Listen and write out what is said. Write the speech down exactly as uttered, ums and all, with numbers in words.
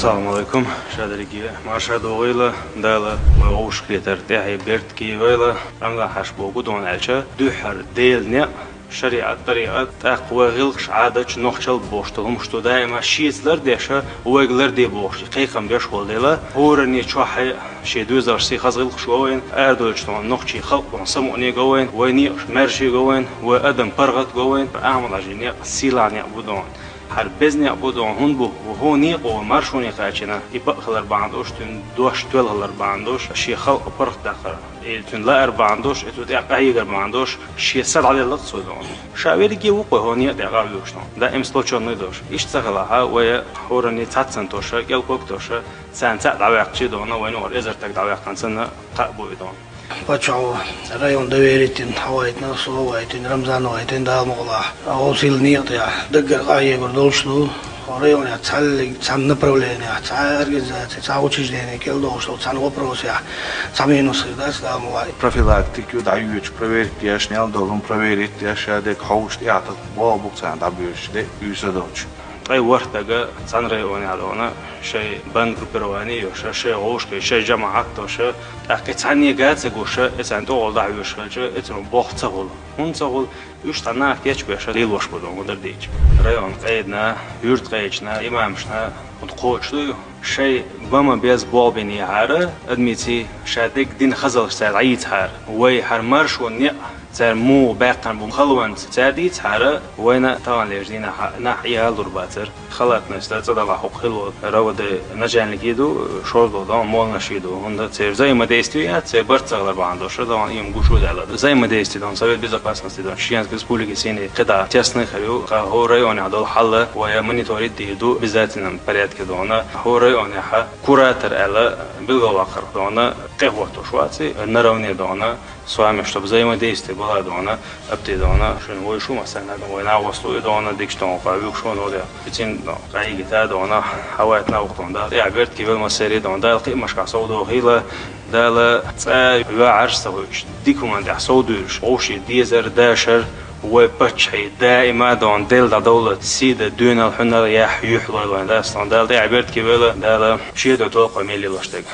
Салам алейкум, ша дерриге марша догӀийла, Дала вай вовшахкхетар тӀехье беркате йойла. Рамзан-хьаьша боху дона аьлча, дуьххьара Делан некъ, шариӀат, тӀарикъат, тӀаккха вай гӀиллакхаш, Ӏадаташ нохчалла бохуш долу хӀумаш ду даима шеца лардеш, вайга ларде бохуш, кхайкхам беш волу дела, хӀоранна чохь шен доьзалш сий хаза гӀиллакхаш го вайна, арадолчу тхуна нохчийн халкъ тхуна самукъане го вайна, вай некъаш маьрша го вайна, вай адам паргӀат го вайна, Ахьмад-Хьаьжин некъ сийлахь некъ бу дона. ХӀара беза некъ бу дона, хӀунда бу, хӀун некъо вай маршоне кхачийна, и бакъ хилар бахьана долуш, цуьнан дош тоьлла хилар бахьана долуш, шен халкъан паргӀатдаккхар, и цуьнан лаар бахьана долуш, и цу тӀехь къахьегар бахьана долуш, шен са дӀаделла-кх цо дона. Ша верриге ву-кх вай хӀун некъа тӀехь гӀа а воьдуш дона, даим сплочённый долуш. Иштта ца хилахь, вай хӀоранна цхьацца тосуш, кӀел-ког тосуш, царна цхьаъ дӀаваьккхича дона, вайна хӀора эзар стаг дӀаваьккхина санна, кхаъ бу и дона. Паччахьо район доверитина, хьо вайтина, со вайтина, Рамзан вайтина, Дала мукъалахь. Оцу сийлахь некъа тӀехь даггара къахьегар долуш ду. Районехь цхьаллиг цхьана направленехь, цхьа организаци, цхьа учреждение кӀел дохуш долу цхьана вопросехь цхьа минус хир дац, Дала мукъалахь. Профилактика ю, дӀайоьдуш, проверка еш, мел долу хӀума проверить еш, ша дерг хьовсуш, тӀехь тӀе болх бу-кх царна дӀабоьдуш, де, уьйса доцуш. Ткъе ворхӀ стага цхьана районехь дона, шайн бандгруппирование йош, шайн гӀовшкхий, шайн жамаӀат дош, тӀаккха и цхьанне га ца гуш, и царна тӀехула дӀахьоьжуш хилча, и царна болх ца хуьлу. ХӀунда ца хуьлу? Уьш цхьа нах кечбеш лелош бу дона, дар дийча. Район къедина, юьртан къечна, имамашна, хӀунда кхочуш ду ю? Шайн бан ма-безза болх бинехьара, адамийн ша дерг дина хазаллаш цара дӀайийцахьара. Вай хӀара маршонан некъ цара муха баьккхина бу халонца цара дийцахьара, вайна таханлерчу дийнахь нах Ӏехалур бацара. Халатность дан цӀа далахь хӀокху хилла волу РОВД начальник а ду, шозлагӀа дона молланаш а ду, хӀунда церан взаимодействие яц, церан барт ца хилар бахьана долуш, дона, и-м гуш ву аьлла. Взаимодействие дона, Совет Безопасности дона, Чеченской Республики Синий кхидӀа тесна хир ю, кху хӀора районехь долу хьал вай мониторить дийр ду, обязательном порядке дона, хӀора районехь куратор аьлла билгалваккхар дона, къехӀоттош вац и, наравне дона, с вами, чтоб взаимодействие была дона, апти дона, шуна вуьйш ву массарна дона, вай нахаста и дона, дикачу дона, къа вуьйш ву дона, пицин дона, къахьегита дона, хьавайтина ву-кх дона, Дала тӀехь беркате йойла массеран дона, Дала кхиамашкахь сов дохийла, Дала цӀа йоӀарш ца хуьйш, дика хӀуманна тӀехь сов дуьйлуш, вовшийн дезар, дашар, вай паччахьий даима дона, делла дӀадовла, сий дан, доьналла, хьуьнарла яхь юьхь лойла вайн дас дона, Дала тӀехь беркате йойла, Дала шен дуьхьа толкхо мел лелош дерг.